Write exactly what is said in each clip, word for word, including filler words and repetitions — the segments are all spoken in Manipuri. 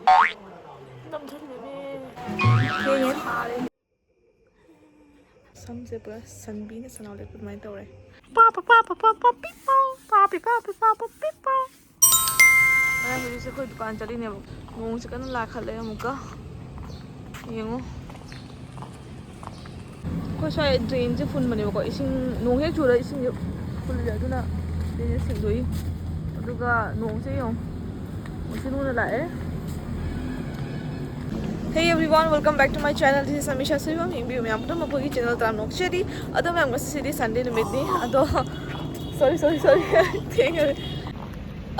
ꯅꯝꯊꯟꯕꯅꯦ꯫ ꯊꯦꯡꯉꯦ, ꯁꯥꯔꯦ꯫ ꯁꯝꯁꯦ ꯄꯨꯔꯥ ꯁꯟꯕꯤꯅ ꯁꯅꯥ ꯂꯦꯞꯄ ꯑꯗꯨꯃꯥꯏꯅ ꯇꯧꯔꯦ꯫ ꯄꯥ ꯄꯥ ꯄꯥ ꯄꯥ ꯄꯥ ꯄꯥ ꯄꯤ ꯄꯥ ꯄꯥ ꯄꯤ ꯄꯥ ꯄꯤ ꯄꯥ ꯄꯥ ꯄꯤ ꯄꯥ꯫ ꯑꯩ ꯍꯧꯖꯤꯛꯁꯦ ꯑꯩꯈꯣꯏ ꯗꯨꯀꯥꯟ ꯆꯠꯂꯤꯅꯦꯕ꯫ ꯅꯣꯡꯁꯦ ꯀꯟꯅ ꯂꯥꯛꯈꯠꯂꯦ ꯑꯃꯨꯛꯀ꯫ ꯌꯦꯡꯉꯨ꯫ ꯑꯩꯈꯣꯏ ꯁ꯭ꯋꯥꯏ ꯗ꯭ꯔꯦꯟꯁꯦ ꯐꯨꯟꯕꯅꯦꯕꯀꯣ, ꯏꯁꯤꯡ, ꯅꯣꯡ ꯍꯦꯛ ꯆꯨꯔ ꯏꯁꯤꯡꯁꯦ ꯐꯨꯜꯂꯦ, ꯑꯗꯨꯅ ꯗ꯭ꯔꯦꯟꯁꯦ ꯁꯦꯡꯗꯣꯛꯏ꯫ ꯑꯗꯨꯒ ꯅꯣꯡꯁꯦ ꯌꯦꯡꯉꯨ, ꯅꯨꯡꯁꯤꯠ ꯅꯨꯡꯅ ꯂꯥꯛꯑꯦ꯫ Hey everyone, welcome back to my channel. This is Amisha Suivam. ꯌꯦꯡꯕꯤꯌꯨ ꯃꯌꯥꯝ ꯄꯨꯝꯅꯃꯛ ꯑꯩꯈꯣꯏꯒꯤ ꯆꯦꯅꯦꯜ ꯇꯔꯥꯝꯅ ꯑꯣꯛꯆꯔꯤ꯫ ꯑꯗꯣ ꯃꯌꯥꯝ, ꯉꯁꯤꯗꯤ ꯁꯟꯗꯦ ꯅꯨꯃꯤꯠꯅꯤ꯫ ꯑꯗꯣ sorry, sorry, sorry, ꯊꯦꯡꯉꯦ꯫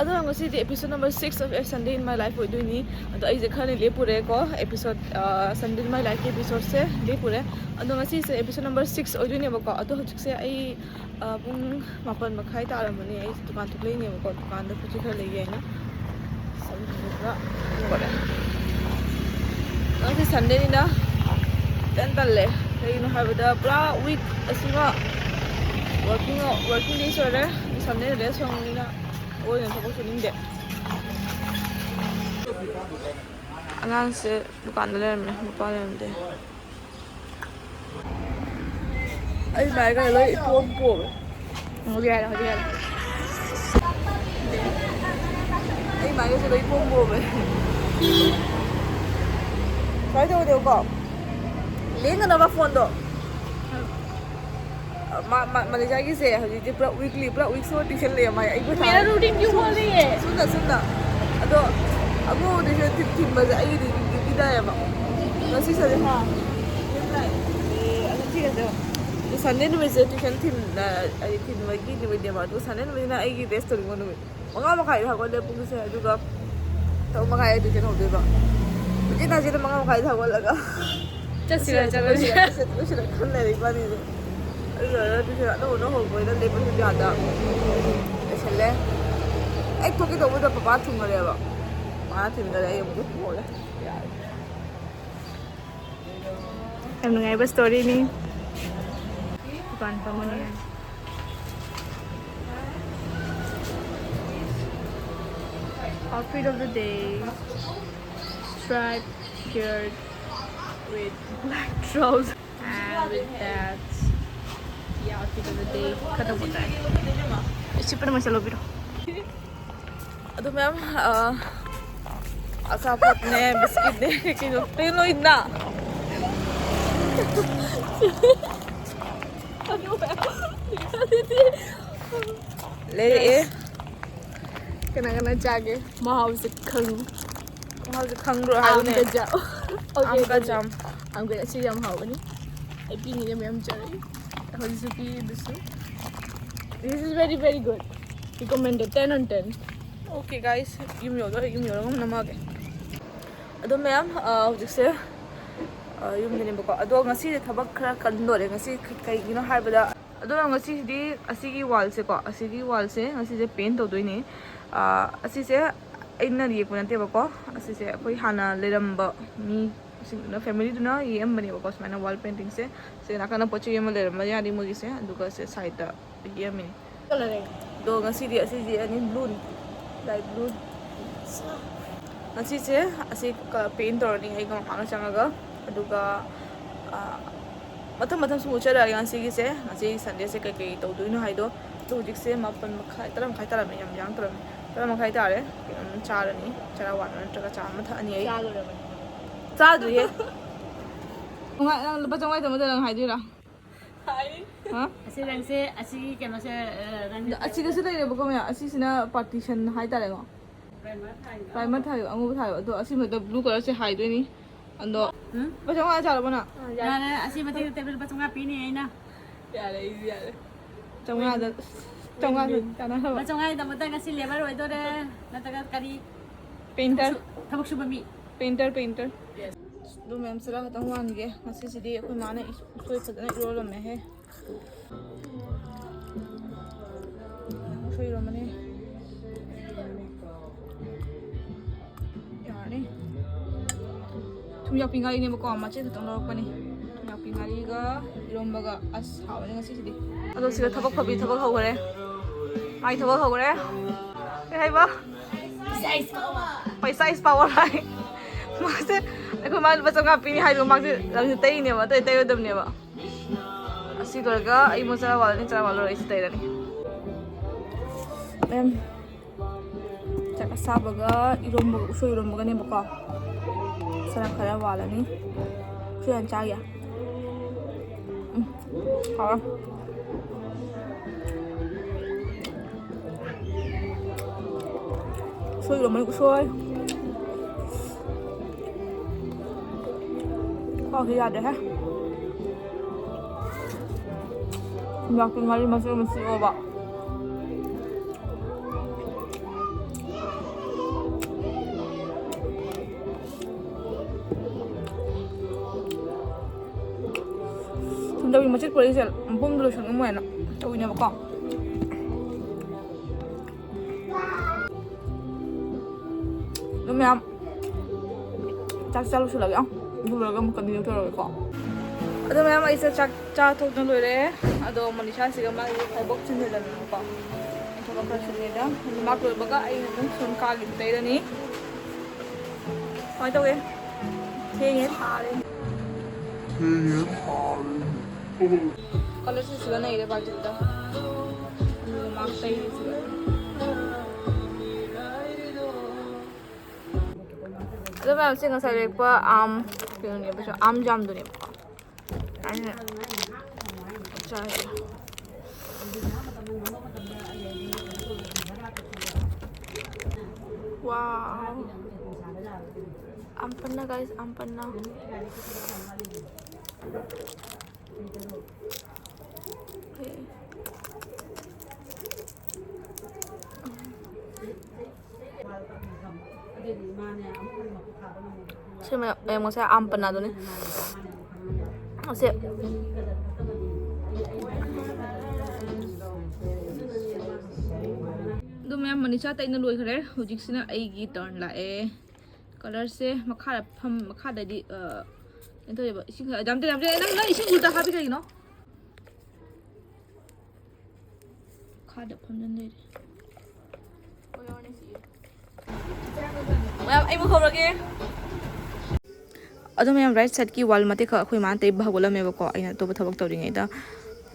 ꯑꯗꯣ ꯉꯁꯤꯗꯤ episode number six of A Sunday in My Life ꯑꯣꯏꯗꯣꯏꯅꯤ꯫ ꯑꯗꯣ ꯑꯩꯁꯦ ꯈꯔꯅꯤ ꯂꯦꯞꯄꯨꯔꯦꯀꯣ, episode, ꯑ, Sunday in My Lifeꯀꯤ episodeꯁꯦ ꯂꯦꯞꯄꯨꯔꯦ꯫ ꯑꯗꯣ ꯉꯁꯤꯁꯦ episode number six ꯑꯣꯏꯗꯣꯏꯅꯦꯕꯀꯣ꯫ ꯑꯗꯣ ꯍꯧꯖꯤꯛꯁꯦ ꯑꯩ, ꯑ, ꯄꯨꯡ ꯃꯥꯄꯟ ꯃꯈꯥꯏ ꯇꯥꯔꯝꯕꯅꯦ꯫ ꯑꯩꯁꯦ ꯗꯨꯀꯥꯟ ꯊꯣꯛꯂꯛꯏꯅꯦꯕꯀꯣ, ꯗꯨꯀꯥꯟꯗ ꯄꯣꯠ ꯆꯩ ꯈꯔ ꯂꯩꯒꯦ ꯍꯥꯏꯅ꯫ ꯁꯝꯁꯤꯁꯨ ꯈꯔ ꯈꯣꯠꯂꯦ꯫ ꯉꯁꯤ Sundayꯅꯤꯅ ꯇꯟ ꯇꯜꯂꯦ꯫ ꯀꯩꯒꯤꯅꯣ ꯍꯥꯏꯕꯗ ꯄꯨꯔꯥ week ꯑꯁꯤꯃ working, working days ꯑꯣꯏꯔꯦ꯫ Sundayꯅ rest ꯐꯪꯕꯅꯤꯅ ꯑꯣꯏꯅ ꯊꯕꯛ ꯁꯨꯅꯤꯡꯗꯦ꯫ ꯑꯉꯥꯡꯁꯦ ꯗꯨꯀꯥꯟꯗ ꯂꯩꯔꯝꯃꯦ, ꯅꯨꯄꯥ ꯂꯩꯔꯝꯗꯦ꯫ ꯑꯩ ꯃꯥꯏꯒ ꯂꯣꯏ ꯏꯄꯣꯝ ꯄꯣꯝꯃꯦ꯫ ꯍꯧꯖꯤꯛ ꯍꯥꯏꯔꯣ, ꯍꯧꯖꯤꯛ ꯍꯥꯏꯔꯣ꯫ ꯑꯩ ꯃꯥꯏꯒꯁꯦ ꯂꯣꯏ ꯏꯄꯣꯝ ꯄꯣꯝꯃꯦ꯫ ꯁꯨꯃꯥꯏꯅ ꯇꯧꯕꯅꯦꯕꯀꯣ, ꯂꯦꯡꯒꯅꯕ ꯐꯣꯟꯗꯣ꯫ ꯃꯥ, ꯃꯥ, ꯃꯂꯤꯖꯥꯒꯤꯁꯦ ꯍꯧꯖꯤꯛꯇꯤ ꯄꯨꯔꯥ weekly, ꯄꯨꯔꯥ week ꯁꯨꯕ tuition ꯂꯩꯌꯦ ꯃꯥꯏ꯫ ꯑꯩ ꯃꯊꯥ ꯃꯦꯔꯥ ꯁꯥꯏ꯫ Routine ꯀ꯭ꯌꯨ ꯁꯨꯝ-, ꯍꯣ ꯔꯍꯤ ꯍꯩ? ꯁꯨꯝꯅ, ꯁꯨꯝꯅ꯫ ꯑꯗꯣ ꯑꯃꯨꯛ tuition ꯊꯤꯟ-, ꯊꯤꯟꯕꯁꯦ ꯑꯩꯒꯤꯗꯤ duty ꯇꯥꯏꯌꯦꯕ꯫ ꯉꯁꯤ ꯁꯟꯗꯦ꯫ ꯍꯥ꯫ ꯑꯦ, ꯑꯗꯨ ꯊꯤꯔꯁꯦ꯫ ꯑꯗꯣ Sunday ꯅꯨꯃꯤꯠꯁꯦ tuition ꯊꯤꯟ-, ꯑ, ꯑꯩ ꯊꯤꯟꯕꯒꯤ ꯅꯨꯃꯤꯠꯅꯦꯕ꯫ ꯑꯗꯣ Sunday ꯅꯨꯃꯤꯠꯁꯤꯅ ꯑꯩꯒꯤ rest ꯇꯧꯅꯤꯡꯕ ꯅꯨꯃꯤꯠ꯫ ꯃꯉꯥ ꯃꯈꯥꯏꯗ ꯍꯧꯒꯠꯂꯦ ꯄꯨꯡꯁꯦ, ꯑꯗꯨꯒ ꯇꯔꯨꯛ ꯃꯈꯥꯏꯗ tuition ꯍꯧꯗꯣꯏꯕ꯫ ꯎꯆꯤꯟ ꯅꯥꯆꯤꯟꯅ ꯃꯉꯥ ꯃꯈꯥꯏꯗ ꯍꯧꯒꯠꯂꯒ ꯆꯠꯁꯤꯔ ꯆꯠꯂꯣꯏꯁꯤꯔ? ꯂꯣꯏꯁꯤꯔ, ꯆꯠꯂꯣꯏꯁꯤꯔ ꯈꯟ ꯂꯩꯔꯦ ꯏꯕꯥꯅꯤꯁꯦ꯫ ꯑꯗꯨ ꯂꯣꯏꯔꯒ tuition ꯑꯅꯧ ꯑꯅꯧ ꯍꯧꯕꯅꯤꯅ ꯂꯦꯞꯄꯁꯨ ꯌꯥꯗ꯫ ꯂꯣꯏꯁꯤꯜꯂꯦ꯫ ꯑꯩ ꯊꯣꯛꯀꯦ ꯇꯧꯕꯗ ꯄꯄꯥ ꯊꯤꯡꯉꯨꯔꯦꯕ꯫ ꯃꯥ ꯊꯤꯡꯒꯔꯦ, ꯑꯩ ꯑꯃꯨꯛ ꯊꯣꯛꯑꯦ꯫ ꯌꯥꯔꯦ꯫ ꯌꯥꯝ ꯅꯨꯡꯉꯥꯏꯕ storyꯅꯤ꯫ ꯗꯨꯀꯥꯟ ꯐꯝꯕꯅꯤ ꯍꯥꯏ꯫ Outfit of the day. Striped shirt with black trousers. And with that, the outfit of the day. ꯈꯇꯪ ꯄꯨꯊꯣꯛꯑꯦ꯫ ꯁꯤ ꯄꯨꯝꯅꯃꯛꯁꯦ ꯂꯧꯕꯤꯔꯣ꯫ ꯑꯗꯨ ꯃꯌꯥꯝ, ꯑ, ꯑꯆꯥꯄꯣꯠꯅꯦ, ꯕꯤꯁꯀꯤꯠꯅꯦ, ꯀꯩꯅꯣ, ꯀꯩꯅꯣ ꯂꯣꯏꯅ꯫ ꯂꯩꯔꯛꯑꯦ꯫ ꯀꯅꯥ ꯀꯅꯥ ꯆꯥꯒꯦ? ꯃꯍꯥꯎꯁꯦ ꯈꯪꯉꯨ꯫ ꯃꯍꯥꯎꯁꯦ ꯈꯪꯕ꯭ꯔꯣ ꯍꯥꯏꯌꯨꯅꯦ? ꯑꯝꯒ ꯖꯥꯝ꯫ Okay, ꯑꯝꯒ okay. ꯖꯥꯝ꯫ ꯑꯝꯒ ꯑꯁꯤ ꯌꯥꯝ ꯍꯥꯎꯕꯅꯤ꯫ ꯑꯩ ꯄꯤꯅꯤꯡꯉꯦ ꯃꯌꯥꯝ ꯆꯥꯔꯛꯏ꯫ ꯍꯧꯖꯤꯛꯁꯨ ꯄꯤ ꯑꯗꯨꯁꯨ꯫ This is very, very good. Recommended, ten on ten. Okay, guys, ꯌꯨꯝ ꯌꯧꯗꯣꯔꯦ, ꯌꯨꯝ ꯌꯧꯔꯒ ꯑꯃꯨꯛ ꯅꯝꯃꯛꯑꯒꯦ꯫ ꯑꯗꯣ ꯃꯌꯥꯝ, ꯑ, ꯍꯧꯖꯤꯛꯁꯦ, ꯑ, ꯌꯨꯝꯗꯅꯦꯕꯀꯣ꯫ ꯑꯗꯣ ꯉꯁꯤꯁꯦ ꯊꯕꯛ ꯈꯔ ꯀꯟꯗꯣꯔꯦ ꯉꯁꯤ꯫ ꯀ-, ꯀꯩꯒꯤꯅꯣ ꯍꯥꯏꯕꯗ, ꯑꯗꯣ ꯉꯁꯤꯁꯤꯗꯤ ꯑꯁꯤꯒꯤ wallꯁꯦꯀꯣ, ꯑꯁꯤꯒꯤ wallꯁꯦ ꯉꯁꯤꯁꯦ paint ꯇꯧꯗꯣꯏꯅꯦ꯫ ꯑ, ꯑꯁꯤꯁꯦ ꯑꯩꯅ ꯌꯦꯛꯄ ꯅꯠꯇꯦꯕꯀꯣ, ꯑꯁꯤꯁꯦ ꯑꯩꯈꯣꯏ ꯍꯥꯟꯅ ꯂꯩꯔꯝꯕ ꯃꯤꯁꯤꯡꯗꯨꯅ, familyꯗꯨꯅ ꯌꯦꯛꯑꯝꯕꯅꯦꯕꯀꯣ, ꯁꯨꯃꯥꯏꯅ wall paintingꯁꯦ꯫ ꯁꯤ ꯅꯥꯀꯟꯗ ꯄꯣꯠ ꯆꯩ ꯑꯃ ꯂꯩꯔꯝꯕ ꯌꯥꯅꯤ ꯃꯣꯏꯒꯤꯁꯦ, ꯑꯗꯨꯒ ꯁꯦ sideꯇ ꯌꯦꯛꯑꯝꯃꯤꯅꯦ꯫ Coloring. ꯑꯗꯣ ꯉꯁꯤꯗꯤ ꯑꯁꯤꯁꯦ ꯑꯅꯤ, blueꯅꯤ, light blue꯫ ꯉꯁꯤꯁꯦ ꯑꯁꯤ ꯀ-, paint ꯇꯧꯔꯅꯤ ꯑꯩꯒ ꯃꯃꯥꯒ ꯆꯪꯉꯒ꯫ ꯑꯗꯨꯒ, ꯑ, ꯃꯊꯪ ꯃꯊꯪ ꯁꯨꯝ ꯎꯠꯆꯔꯛꯑꯒꯦ ꯉꯁꯤꯒꯤꯁꯦ, ꯉꯁꯤ Sundayꯁꯦ ꯀꯩꯀꯩ ꯇꯧꯗꯣꯏꯅꯣ ꯍꯥꯏꯗꯣ꯫ ꯑꯗꯣ ꯍꯧꯖꯤꯛꯁꯦ ꯃꯥꯄꯟ ꯃꯈꯥꯏ, ꯇꯔꯥ ꯃꯈꯥꯏ ꯇꯥꯔꯝꯃꯦ, ꯌꯥꯝ ꯌꯥꯡ ꯇꯧꯔꯝꯃꯦ꯫ ꯇꯔꯥ ꯃꯈꯥꯏ ꯇꯥꯔꯦ꯫ ꯀꯩꯅꯣꯝ ꯆꯥꯔꯅꯤ, ꯆꯔꯥ ꯋꯥꯟꯕ ꯅꯠꯇ꯭ꯔꯒ ꯆꯥ ꯑꯃ ꯊꯛꯑꯅꯤ ꯑꯩ꯫ ꯆꯥꯗꯣꯔꯕꯅꯤ꯫ ꯆꯥꯗ꯭ꯔꯤꯌꯦ꯫ ꯅꯨꯡꯉꯥꯏ-, ꯅꯪ ꯂꯨꯄꯥ ꯆꯥꯝꯃꯉꯥ ꯆꯥꯝꯃꯗ ꯅꯪ ꯍꯥꯏꯗꯣꯏꯔꯥ? ꯍꯥ? ꯑꯁꯤ ꯅꯪꯁꯦ, ꯑꯁꯤꯒꯤ ꯀꯩꯅꯣꯁꯦ, ꯑ, ꯅꯪ ꯑꯁꯤꯗꯁꯨ ꯂꯩꯔꯦꯕꯀꯣ ꯃꯌꯥꯝ꯫ ꯑꯁꯤꯁꯤꯅ partition ꯍꯥꯏꯇꯥꯔꯦꯀꯣ꯫ Primer ꯊꯥꯏ꯫ Primer ꯊꯥꯏ, ꯑꯉꯧꯕ ꯊꯥꯏ꯫ ꯑꯗꯣ ꯑꯁꯤ ꯃꯊꯛꯇ blue colourꯁꯦ ꯍꯥꯏꯗꯣꯏꯅꯤ꯫ ꯑꯗꯣ ꯎꯝ? ꯂꯨꯄꯥ ꯆꯥꯝꯃꯉꯥ ꯆꯥꯔꯕꯣ ꯅꯪ? ꯌꯥꯔꯦ, ꯑꯁꯤ ꯃꯊꯛꯇ ꯇꯦꯕꯜ ꯂꯨꯄꯥ ꯆꯥꯝꯃꯉꯥ ꯄꯤꯅꯤ ꯑꯩꯅ꯫ ꯌꯥꯔꯦ, ꯑꯩꯗꯤ ꯌꯥꯔꯦ꯫ ꯆꯥꯝꯃꯉꯥꯗ, ꯆꯥꯝꯃꯉꯥꯗ ꯆꯥꯅꯅꯕ꯫ ꯂꯨꯄꯥ ꯆꯥꯝꯃꯉꯥꯗ ꯇꯃꯛꯇ ꯉꯁꯤ labour ꯑꯣꯏꯗꯣꯔꯦ, ꯅꯠꯇ꯭ꯔꯒ ꯀꯔꯤ? Painter꯫ ꯊꯕꯛ ꯁꯨ-, ꯊꯕꯛ ꯁꯨꯕ ꯃꯤ꯫ Painter, painter꯫ ꯑꯗꯨ ꯃꯌꯥꯝ ꯆꯔꯥ ꯈꯛꯇꯪ ꯋꯥꯟꯒꯦ꯫ ꯉꯁꯤꯁꯤꯗꯤ ꯑꯩꯈꯣꯏ ꯃꯥꯅ ꯎꯁꯣꯏ ꯐꯖꯅ ꯏꯔꯣꯜꯂꯝꯃꯦꯍꯦ꯫ ꯎꯁꯣꯏ ꯏꯔꯣꯝꯕꯅꯦ꯫ ꯌꯥꯔꯅꯤ꯫ ꯊꯨꯝ ꯌꯥꯛꯄꯤ ꯉꯥꯔꯤꯅꯦꯕꯀꯣ, ꯃꯆꯦꯠ ꯈꯛꯇꯪ ꯂꯧꯔꯛꯄꯅꯤ꯫ ꯊꯨꯝ ꯌꯥꯛꯄꯤ ꯉꯥꯔꯤꯒ ꯏꯔꯣꯝꯕꯒ꯫ ꯑꯁ, ꯍꯥꯎꯔꯅꯤ ꯉꯁꯤꯁꯤꯗꯤ꯫ ꯑꯗꯣ ꯁꯤꯗ ꯊꯕꯛ ꯐꯕꯤ ꯊꯕꯛ ꯍꯧꯈꯔꯦ꯫ ꯃꯥꯏ ꯊꯕꯛ ꯍꯧꯈꯔꯦ꯫ ꯀꯩ ꯍꯥꯏꯕ? ꯄꯩꯁꯥ is power ꯍꯥꯏ꯫ ꯃꯥꯁꯦ ꯑꯩꯈꯣꯏ ꯃꯥ ꯂꯨꯄꯥ ꯆꯥꯝꯃꯉꯥ ꯄꯤꯅꯤ ꯍꯥꯏꯗꯣ ꯃꯥꯁꯦ ꯂꯝꯁꯦ ꯇꯩꯅꯦꯕ, ꯑꯇꯩ ꯇꯩꯔꯣꯏꯗꯕꯅꯦꯕ꯫ ꯑꯁꯤ ꯂꯣꯏꯔꯒ ꯑꯩ ꯃꯣꯏ ꯆꯔꯥ ꯋꯥꯠꯂꯅꯤ, ꯆꯔꯥ ꯋꯥꯠꯂ ꯂꯣꯏꯔ ꯑꯩ ꯁꯤ ꯇꯩꯔꯅꯤ꯫ ꯃꯌꯥꯝ ꯆꯥꯛ ꯑꯁꯥꯕꯒ ꯏꯔꯣꯝꯕꯒ, ꯎꯁꯣꯏ ꯏꯔꯣꯝꯕꯒꯅꯦꯕꯀꯣ꯫ ꯆꯔꯥ ꯈꯔ ꯋꯥꯠꯂꯅꯤ꯫ ꯎꯁꯣꯏ ꯌꯥꯝ ꯆꯥꯒꯦ꯫ ꯎꯝ, ꯍꯥꯎꯔꯦ꯫ ꯎꯁꯣꯏ ꯏꯔꯣꯝꯕꯅꯤ, ꯎꯁꯣꯏ꯫ ꯈ꯭ꯋꯥꯡꯁꯦ ꯌꯥꯗ꯭ꯔꯦꯍꯦ꯫ ꯆꯤꯟꯖꯥꯛꯇꯤ ꯉꯥꯔꯤ ꯃꯆꯦꯠ ꯑꯃ ꯆꯤꯛꯑꯣꯕ꯫ ꯁꯨꯝꯗꯕꯤ ꯃꯆꯦꯠ ꯄꯣꯔꯛꯏꯁꯦ ꯃꯄꯨꯝꯗꯣ ꯂꯣꯏꯁꯟꯉꯝꯃꯣꯏꯅ ꯇꯧꯔꯤꯅꯦꯕꯀꯣ꯫ ꯑꯗꯨ ꯃꯌꯥꯝ ꯆꯥꯛ ꯆꯥ ꯂꯣꯏꯁꯤꯜꯂꯒꯦ꯫ ꯑꯗꯨ ꯂꯣꯏꯔꯒ ꯑꯃꯨꯛ continue ꯇꯧꯔꯒꯦꯀꯣ꯫ ꯑꯗꯣ ꯃꯌꯥꯝ ꯑꯩꯁꯦ ꯆꯥꯛ ꯆꯥ ꯊꯣꯛꯅ ꯂꯣꯏꯔꯦ꯫ ꯑꯗꯣ ꯃꯣꯅꯤꯁꯥꯁꯤꯒ ꯃꯥꯒꯤ ꯊꯕꯛ ꯆꯤꯟꯖꯤꯜꯂꯝꯃꯦꯕꯀꯣ꯫ ꯑꯩ ꯊꯕꯛ ꯈꯔ ꯁꯤꯜꯂꯤꯉꯩꯗ ꯃꯥ ꯂꯣꯏꯕꯒ ꯑꯩꯅ ꯑꯗꯨꯝ ꯁꯨꯝ ꯀꯥꯒꯤ ꯇꯩꯔꯅꯤ꯫ ꯀꯃꯥꯏꯅ ꯇꯧꯒꯦ? ꯊꯦꯡꯉꯦ, ꯁꯥꯔꯦ꯫ ꯀꯂꯔꯁꯤꯁꯨ ꯅꯩꯔꯦ ꯕꯥꯜꯇꯤꯟꯗ꯫ ꯑꯗꯨꯒ ꯃꯥ ꯇꯩꯔꯤꯁꯤꯒ꯫ ꯑꯗꯣ ꯃꯌꯥꯝꯁꯦ ꯉꯁꯥꯏ ꯂꯩꯔꯛꯄ ꯑꯥꯝ ꯀꯩꯅꯣꯅꯦꯕ, ꯑꯥꯝ ꯖꯥꯝꯗꯨꯅꯦꯕꯀꯣ꯫ ꯑꯩꯅ ꯆꯥꯔꯤꯁꯦ꯫ Wow. ꯑꯥꯝ ꯄꯟꯅ, guys, ꯑꯥꯝ ꯄꯟꯅ꯫ Okay. ꯁꯤ ꯃꯌꯥꯝ, ꯃꯌꯥꯝ ꯉꯁꯥꯏ ꯑꯥꯝ ꯄꯟꯅꯗꯨꯅꯤ꯫ ꯑꯁꯦ꯫ ꯑꯗꯨ ꯃꯌꯥꯝ ꯃꯅꯤꯁꯥ ꯇꯩꯅ ꯂꯣꯏꯈ꯭ꯔꯦ꯫ ꯍꯧꯖꯤꯛꯁꯤꯅ ꯑꯩꯒꯤ turn ꯂꯥꯛꯑꯦ꯫ Colourꯁꯦ ꯃꯈꯥꯗ ꯐꯝ-, ꯃꯈꯥꯗꯗꯤ, ꯑ, ꯀꯩꯅꯣ ꯇꯧꯋꯦꯕ꯫ ꯏꯁꯤꯡ ꯌꯥꯝ ꯇꯩ-, ꯌꯥꯝ ꯇꯩ-, ꯅꯪ, ꯅꯪ ꯏꯁꯤꯡ ꯎꯜꯇꯥ ꯍꯥꯞꯄꯤ ꯀꯩꯒꯤꯅꯣ? ꯃꯈꯥꯗ ꯐꯝꯖꯟ ꯂꯩꯔꯦ꯫ ꯃꯌꯥꯝ, ꯑꯩ ꯃꯨꯛ ꯍꯧꯔꯒꯦ꯫ ꯑꯗꯣ ꯃꯌꯥꯝ, ꯔꯥꯏꯠ ꯁꯥꯏꯠꯀꯤ ꯋꯥꯜ ꯃꯇꯦꯛ ꯈꯛ ꯑꯩꯈꯣꯏ ꯃꯥꯅ ꯇꯩꯕ ꯍꯧꯒꯠꯂꯝꯃꯦꯕꯀꯣ, ꯑꯩꯅ ꯑꯇꯣꯞꯄ ꯊꯕꯛ ꯇꯧꯔꯤꯉꯩꯗ꯫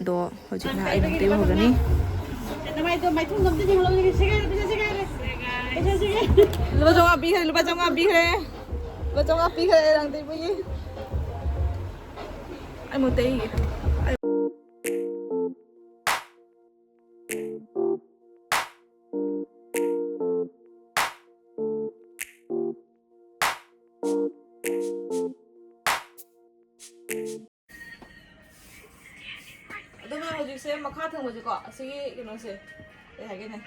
ꯑꯗꯣ ꯍꯧꯖꯤꯛꯅ ꯑꯩ ꯑꯃꯨꯛ ꯇꯩꯕ ꯍꯧꯔꯅꯤ꯫ ꯅꯃꯥꯏꯗꯣ ꯃꯥꯏꯊꯣꯡꯗꯣ ꯑꯝꯇ ꯌꯦꯡꯍꯜꯂꯧ꯫ ꯁꯦꯒꯥꯏꯔꯦ, ꯄꯩꯁꯥ ꯁꯦꯒꯥꯏꯔꯦ꯫ ꯄꯩꯁꯥ ꯁꯦꯒꯥꯏꯔꯦ꯫ ꯂꯨꯄꯥ ꯆꯥꯝꯃꯉꯥ ꯄꯤꯈ꯭ꯔꯦ, ꯂꯨꯄꯥ ꯆꯥꯝꯃꯉꯥ ꯄꯤꯈ꯭ꯔꯦ꯫ ꯂꯨꯄꯥ ꯆꯥꯝꯃꯉꯥ ꯄꯤꯈ꯭ꯔꯦ ꯔꯥꯡ ꯇꯩꯕꯒꯤ꯫ ꯑꯩ ꯑꯃꯨꯛ ꯇꯩꯒꯦ꯫ ꯑꯗꯨꯅ ꯍꯧꯖꯤꯛꯁꯦ ꯃꯈꯥ ꯊꯪꯕꯁꯦꯀꯣ, ꯑꯁꯤꯒꯤ ꯀꯩꯅꯣꯁꯦ, ꯀꯩ ꯍꯥꯏꯒꯦꯅꯦ?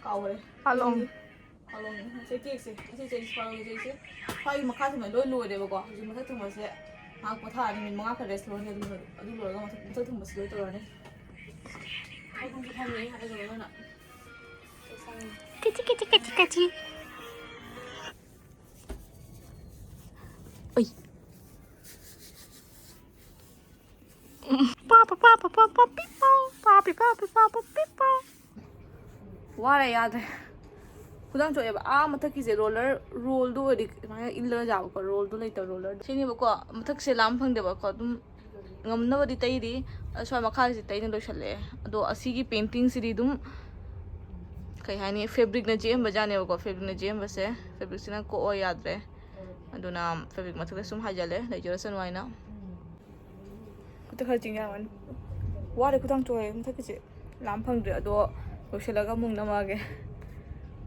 ꯀꯥꯎꯈ꯭ꯔꯦ꯫ ꯍꯥꯂꯣꯡ꯫ ꯍꯥꯂꯣꯡ꯫ ꯁꯤ ꯀꯦꯛꯁꯦ, ꯑꯁꯤ ꯆꯦꯔꯤꯁ ꯄꯥꯔꯂꯔꯒꯤ ꯆꯦꯔꯤꯁꯁꯦ꯫ ꯃꯥꯒꯤ ꯃꯈꯥ ꯊꯪꯕ ꯂꯣꯏ ꯂꯣꯏꯔꯦꯕꯀꯣ꯫ ꯍꯧꯖꯤꯛ ꯃꯊꯛ ꯊꯪꯕꯁꯦ ꯉꯥꯏꯍꯥꯛ ꯄꯣꯊꯥꯔꯅꯤ, ꯃꯤꯅꯤꯠ ꯃꯉꯥ ꯈꯔ ꯔꯦꯁ ꯂꯧꯔꯅꯤ꯫ ꯑꯗꯨ ꯂꯣꯏꯔ-, ꯑꯗꯨ ꯂꯣꯏꯔꯒ ꯃꯊꯛ, ꯃꯊꯛ ꯊꯪꯕꯁꯤ ꯂꯣꯏ ꯇꯧꯔꯅꯤ꯫ ꯐꯃꯨꯡꯁꯨ ꯐꯝꯃꯤ, ꯑꯗꯨꯒ ꯂꯣꯏꯅ ꯀꯦꯆꯤ, ꯀꯦꯆꯤ, ꯀꯦꯆꯤ, ꯀꯦꯆꯤ꯫ ꯑꯩ꯫ ꯄꯥ, ꯄꯥ, ꯄꯥ, ꯄꯥ, ꯄꯥ, ꯄꯥ, ꯄꯤꯄꯥꯎ꯫ ꯄꯥ, ꯄꯤ, ꯄꯥ, ꯄꯤ, ꯄꯥ, ꯄꯥ, ꯄꯤꯄꯥꯎ꯫ ꯋꯥꯔꯦ, ꯌꯥꯗ꯭ꯔꯦ꯫ ꯈꯨꯗꯥꯡ ꯆꯣꯛꯑꯦꯕ꯫ ꯑꯥ ꯃꯊꯛꯀꯤꯁꯦ ꯔꯣꯂꯔ, ꯔꯣꯜꯗꯣ ꯑꯣꯏꯔꯗꯤ ꯑꯗꯨꯃꯥꯏꯅ ꯏꯜꯂꯒ ꯌꯥꯕꯀꯣ, ꯔꯣꯜꯗꯣ ꯂꯩꯇꯕ, ꯔꯣꯂꯔꯗꯣ꯫ ꯁꯤꯅꯦꯕꯀꯣ, ꯃꯊꯛꯁꯦ ꯂꯥꯝ ꯐꯪꯗꯦꯕꯀꯣ, ꯑꯗꯨꯝ ꯉꯝꯅꯕꯗꯤ ꯇꯩꯔꯤ꯫ ꯑꯗꯣ ꯁ꯭ꯋꯥꯏ ꯃꯈꯥꯒꯤꯁꯦ ꯇꯩꯅ ꯂꯣꯏꯁꯜꯂꯛꯑꯦ꯫ ꯑꯗꯣ ꯑꯁꯤꯒꯤ ꯄꯦꯟꯇꯤꯡꯁꯤꯗꯤ ꯑꯗꯨꯝ, ꯀꯩ ꯍꯥꯏꯅꯤ, ꯐꯦꯕ꯭ꯔꯤꯛꯅ ꯆꯦꯛꯍꯟꯕ ꯖꯥꯠꯅꯦꯕꯀꯣ꯫ ꯐꯦꯕ꯭ꯔꯤꯛꯅ ꯆꯦꯛꯍꯟꯕꯁꯦ, ꯐꯦꯕ꯭ꯔꯤꯛꯁꯤꯅ ꯀꯣꯛꯑꯣ ꯌꯥꯗ꯭ꯔꯦ꯫ ꯑꯗꯨꯅ ꯐꯦꯕ꯭ꯔꯤꯛ ꯃꯊꯛꯇ ꯁꯨꯝ ꯍꯥꯏꯖꯜꯂꯦ, ꯂꯩꯖꯔꯁꯅꯨ ꯍꯥꯏꯅ꯫ ꯈꯨꯠꯇ ꯈꯔ ꯆꯤꯡ ꯌꯥꯔꯝꯒꯅꯤ꯫ ꯋꯥꯔꯦ, ꯈꯨꯗꯥꯡ ꯆꯣꯛꯑꯦ ꯃꯊꯛꯀꯤꯁꯦ꯫ ꯂꯥꯝ ꯐꯪꯗ꯭ꯔꯦ, ꯑꯗꯣ ꯂꯣꯏꯁꯤꯜꯂꯒ ꯑꯃꯨꯛ ꯅꯝꯃꯛꯑꯒꯦ꯫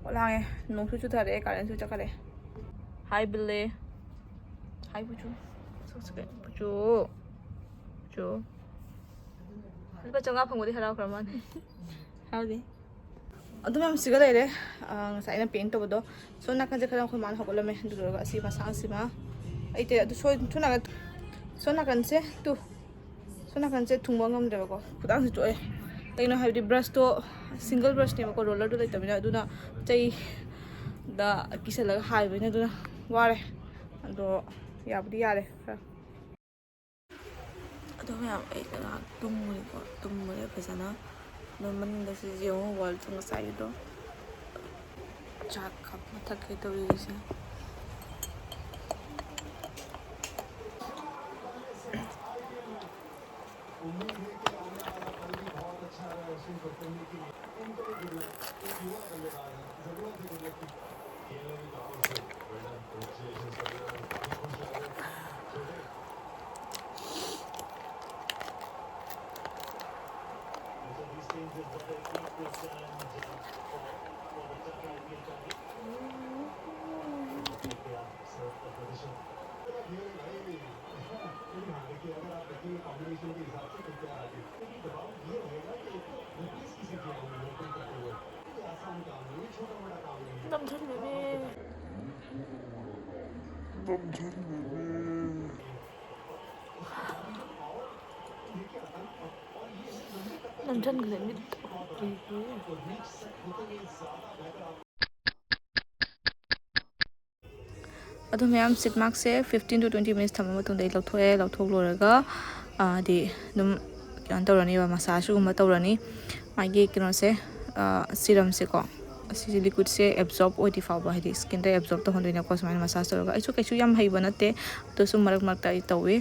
ꯑꯣ, ꯂꯥꯡꯉꯦ꯫ ꯅꯣꯡꯁꯨ ꯆꯨꯊꯔꯛꯑꯦ, ꯀꯥꯔꯦꯟꯁꯨ ꯆꯠꯈꯠꯂꯛꯑꯦ꯫ ꯍꯥꯏ ꯕꯤꯂꯦ꯫ ꯍꯥꯏ ꯄꯨꯆꯨ꯫ ꯄꯨꯆꯨ꯫ ꯄꯨꯆꯨ꯫ ꯂꯨꯄꯥ ꯆꯥꯝꯃꯉꯥ ꯐꯪꯕꯗꯤ ꯍꯔꯥꯎꯈ꯭ꯔ ꯃꯥꯜꯂꯦ꯫ ꯍꯔꯥꯎꯗꯦ꯫ ꯑꯗꯨ ꯃꯌꯥꯝ ꯁꯤꯒ ꯂꯩꯔꯦ꯫ ꯑ, ꯉꯁꯥꯏ ꯑꯩꯅ ꯄꯦꯟ ꯇꯧꯕꯗꯣ꯫ ꯁꯣꯝ ꯅꯥꯀꯟꯁꯦ ꯈꯔ ꯑꯩꯈꯣꯏ ꯃꯥꯅ ꯍꯧꯒꯠꯂꯝꯃꯦ꯫ ꯑꯗꯨ ꯂꯣꯏꯔꯒ ꯑꯁꯤ ꯃꯁꯥꯡꯁꯤꯃ꯫ ꯑꯩ ꯇꯩ-, ꯑꯗꯨ ꯁꯣꯏ-, ꯁꯣꯝ ꯅꯥꯀꯟ-, ꯁꯣꯝ ꯅꯥꯀꯟꯁꯦ ꯇꯨ꯫ ꯁꯣꯝ ꯅꯥꯀꯟꯁꯦ ꯊꯨꯡꯕ ꯉꯝꯗ꯭ꯔꯦꯕꯀꯣ꯫ ꯈꯨꯗꯥꯡꯁꯦ ꯆꯣꯛꯑꯦ꯫ ꯀꯩꯅꯣ ꯍꯥꯏꯕꯗꯤ ꯕ꯭ꯔꯁꯇꯣ ꯁꯤꯡꯒꯜ ꯕ꯭ꯔꯁꯅꯦꯕꯀꯣ, ꯔꯣꯂꯔꯗꯣ ꯂꯩꯇꯕꯅꯤꯅ꯫ ꯑꯗꯨꯅ ꯆꯩꯗ ꯀꯤꯁꯜꯂꯒ ꯍꯥꯏꯕꯅꯤꯅ ꯑꯗꯨꯅ ꯋꯥꯔꯦ꯫ ꯑꯗꯣ ꯌꯥꯕꯨꯗꯤ ꯌꯥꯔꯦ ꯈꯔ꯫ ꯑꯗꯣ ꯃꯌꯥꯝ, ꯑꯩ ꯉꯥꯏꯍꯥꯛ ꯇꯨꯝꯃꯨꯔꯦꯀꯣ, ꯇꯨꯝꯃꯨꯔꯦ ꯐꯖꯅ꯫ ꯑꯗꯣ ꯃꯅꯤꯡꯗꯁꯨ ꯌꯦꯡꯉꯣ, ꯋꯥꯜꯗꯣ ꯉꯁꯥꯏꯒꯤꯗꯣ꯫ ꯆꯥꯛ ꯀꯞ ꯃꯊꯛꯀꯤ ꯇꯧꯔꯤꯁꯦ꯫ ꯅꯝꯁꯤꯜꯂꯨꯅꯦ꯫ ꯅꯝꯁꯤꯟꯈ꯭ꯔꯦ ꯃꯤꯠꯇ꯫ ꯑꯗꯨ ꯃꯌꯥꯝ ꯁꯤꯠ ꯃꯥꯛꯁꯦ fifteen to twenty minutes ꯊꯝꯃ ꯃꯇꯨꯡꯗ ꯑꯩ ꯂꯧꯊꯣꯛꯑꯦ꯫ ꯂꯧꯊꯣꯛ ꯂꯣꯏꯔꯒ, ꯑꯥ, ꯍꯥꯏꯗꯤ ꯑꯗꯨꯝ ꯀꯩꯅꯣ ꯇꯧꯔꯅꯤꯕ, ꯃꯁꯥꯖꯒꯨꯝꯕ ꯇꯧꯔꯅꯤ꯫ ꯃꯥꯒꯤ ꯀꯩꯅꯣꯁꯦ, ꯑꯥ, ꯁꯤꯔꯝꯁꯦꯀꯣ, ꯑꯁꯤꯁꯦ ꯂꯤꯀ꯭ꯋꯤꯠꯁꯦ ꯑꯦꯕꯖꯣꯔꯕ ꯑꯣꯏꯗ꯭ꯔꯤ ꯐꯥꯎꯕ, ꯍꯥꯏꯗꯤ ꯁ꯭ꯀꯤꯟꯗ ꯑꯦꯕꯖꯣꯔꯕ ꯇꯧꯍꯟꯗꯣꯏꯅꯦꯀꯣ, ꯁꯨꯃꯥꯏꯅ ꯃꯁꯥꯖ ꯇꯧꯔꯒ꯫ ꯑꯩꯁꯨ ꯀꯩꯁꯨ ꯌꯥꯝ ꯍꯩꯕ ꯅꯠꯇꯦ, ꯑꯗꯨꯁꯨ ꯃꯔꯛ ꯃꯔꯛꯇ ꯑꯩ ꯇꯧꯏ꯫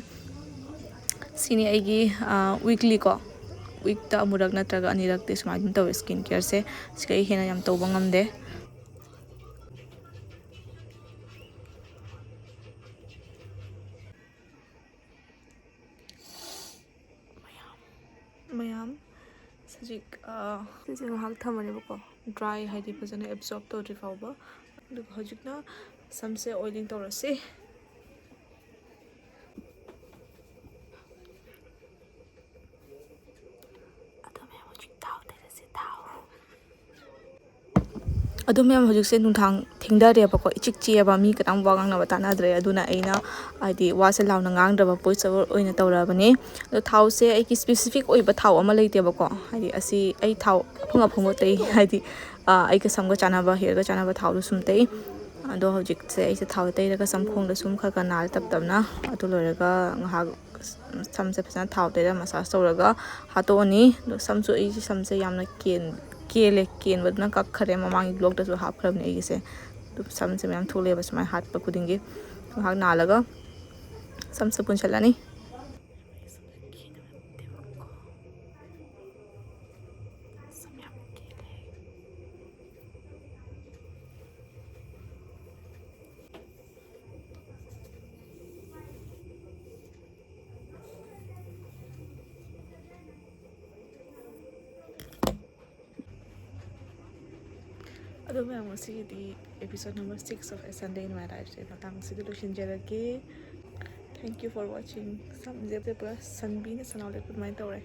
ꯁꯤꯅꯤ ꯑꯩꯒꯤ, ꯑꯥ, ꯋꯤꯛꯂꯤꯀꯣ, ꯋꯤꯛꯇ ꯑꯃꯨꯔꯛ ꯅꯠꯇ꯭ꯔꯒ ꯑꯅꯤꯔꯛꯇꯤ ꯁꯨꯃꯥꯏꯅ ꯑꯗꯨꯝ ꯇꯧꯋꯦ ꯁ꯭ꯀꯤꯟ ꯀꯦꯌꯔꯁꯦ꯫ ꯁꯤꯗꯒꯤ ꯍꯦꯟꯅ ꯌꯥꯝ ꯇꯧꯕ ꯉꯝꯗꯦ꯫ ꯃꯌꯥꯝ, ꯃꯌꯥꯝ, ꯍꯧꯖꯤꯛ, ꯑ, ꯁꯤꯁꯦ ꯉꯥꯏꯍꯥꯛ ꯊꯝꯃꯅꯦꯕꯀꯣ, ꯗ꯭ꯔꯥꯏ ꯍꯥꯏꯗꯤ ꯐꯖꯅ ꯑꯦꯕꯖꯣꯔꯕ ꯇꯧꯗ꯭ꯔꯤ ꯐꯥꯎꯕ꯫ ꯑꯗꯨꯒ ꯍꯧꯖꯤꯛꯅ ꯁꯝꯁꯦ ꯑꯣꯏꯂꯤꯡ ꯇꯧꯔꯁꯤ꯫ ꯑꯗꯣ ꯃꯌꯥꯝ, ꯍꯧꯖꯤꯛ ꯊꯥꯎ ꯇꯩꯔꯁꯦ, ꯊꯥꯎ꯫ ꯑꯗꯣ ꯃꯌꯥꯝ, ꯍꯧꯖꯤꯛꯁꯦ ꯅꯨꯡꯗꯥꯡ ꯊꯦꯡꯊꯔꯦꯕꯀꯣ, ꯏꯆꯤꯛ ꯆꯤꯛꯑꯦꯕ, ꯃꯤ ꯀꯅꯥꯝ ꯋꯥ ꯉꯥꯡꯅꯕ ꯇꯥꯟꯅꯗ꯭ꯔꯦ꯫ ꯑꯗꯨꯅ ꯑꯩꯅ, ꯍꯥꯏꯗꯤ, ꯋꯥꯁꯦ ꯂꯥꯎꯅ ꯉꯥꯡꯗ꯭ꯔꯕ, ꯚꯣꯏꯁ ꯑꯣꯚꯔ ꯑꯣꯏꯅ ꯇꯧꯔꯕꯅꯦ꯫ ꯑꯗꯣ ꯊꯥꯎꯁꯦ ꯑꯩꯒꯤ ꯁ꯭ꯄꯦꯁꯤꯐꯤꯛ ꯑꯣꯏꯕ ꯊꯥꯎ ꯑꯃ ꯂꯩꯇꯦꯕꯀꯣ, ꯍꯥꯏꯗꯤ, ꯑꯁꯤ ꯑꯩ ꯊꯥꯎ ꯑꯐꯪ ꯑꯐꯪꯕ ꯇꯩ, ꯍꯥꯏꯗꯤ, ꯑ, ꯑꯩꯒ ꯁꯝꯒ ꯆꯥꯟꯅꯕ, ꯍꯤꯌꯔꯒ ꯆꯥꯟꯅꯕ ꯊꯥꯎꯗꯣ ꯁꯨꯝ ꯇꯩ꯫ ꯑꯗꯣ ꯍꯧꯖꯤꯛꯁꯦ ꯑꯩꯁꯦ ꯊꯥꯎ ꯇꯩꯔꯒ ꯁꯝꯈꯣꯡꯗ ꯁꯨꯝ ꯈꯔ ꯈꯔ ꯅꯥꯜꯂꯦ ꯇꯞ ꯇꯞꯅ꯫ ꯑꯗꯨ ꯂꯣꯏꯔꯒ ꯉꯥꯏꯍꯥꯛ ꯁꯝꯁꯦ ꯐꯖꯅ ꯊꯥꯎ ꯇꯩꯔꯒ ꯃꯁꯥꯖ ꯇꯧꯔꯒ ꯍꯥꯠꯇꯣꯛꯑꯅꯤ꯫ ꯑꯗꯣ ꯁꯝꯁꯨ, ꯑꯩꯒꯤ ꯁꯝꯁꯦ ꯌꯥꯝꯅ ꯀꯦꯟ-, ꯀꯦꯜꯂꯦ, ꯀꯦꯟꯕꯗꯨꯅ ꯀꯛꯈꯔꯦ, ꯃꯃꯥꯡꯒꯤ ꯕ꯭ꯂꯣꯛꯇꯁꯨ ꯍꯥꯞꯈ꯭ꯔꯕꯅꯦ ꯑꯩꯒꯤꯁꯦ꯫ ꯑꯗꯨꯝ ꯁꯝꯁꯦ ꯃꯌꯥꯝ ꯊꯣꯛꯂꯛꯑꯦꯕ ꯁꯨꯃꯥꯏꯅ ꯍꯥꯠꯄ ꯈꯨꯗꯤꯡꯒꯤ꯫ ꯉꯥꯏꯍꯥꯛ ꯅꯥꯜꯂꯒ ꯁꯝꯁꯦ ꯄꯨꯟꯁꯤꯜꯂꯅꯤ꯫ ꯑꯗꯣ ꯃꯌꯥꯝ, ꯉꯁꯤꯒꯤꯗꯤ Episode number six of A Sunday in My Life ꯁꯦ ꯃꯇꯥꯡꯁꯤꯗ ꯂꯣꯏꯁꯤꯟꯖꯔꯒꯦ. Thank you for watching. ꯁꯝꯁꯦ ꯄꯨꯔꯥ ꯁꯟꯕꯤꯅ ꯁꯅꯥꯎ ꯂꯦꯞꯄ ꯑꯗꯨꯃꯥꯏꯅ ꯇꯧꯔꯦ.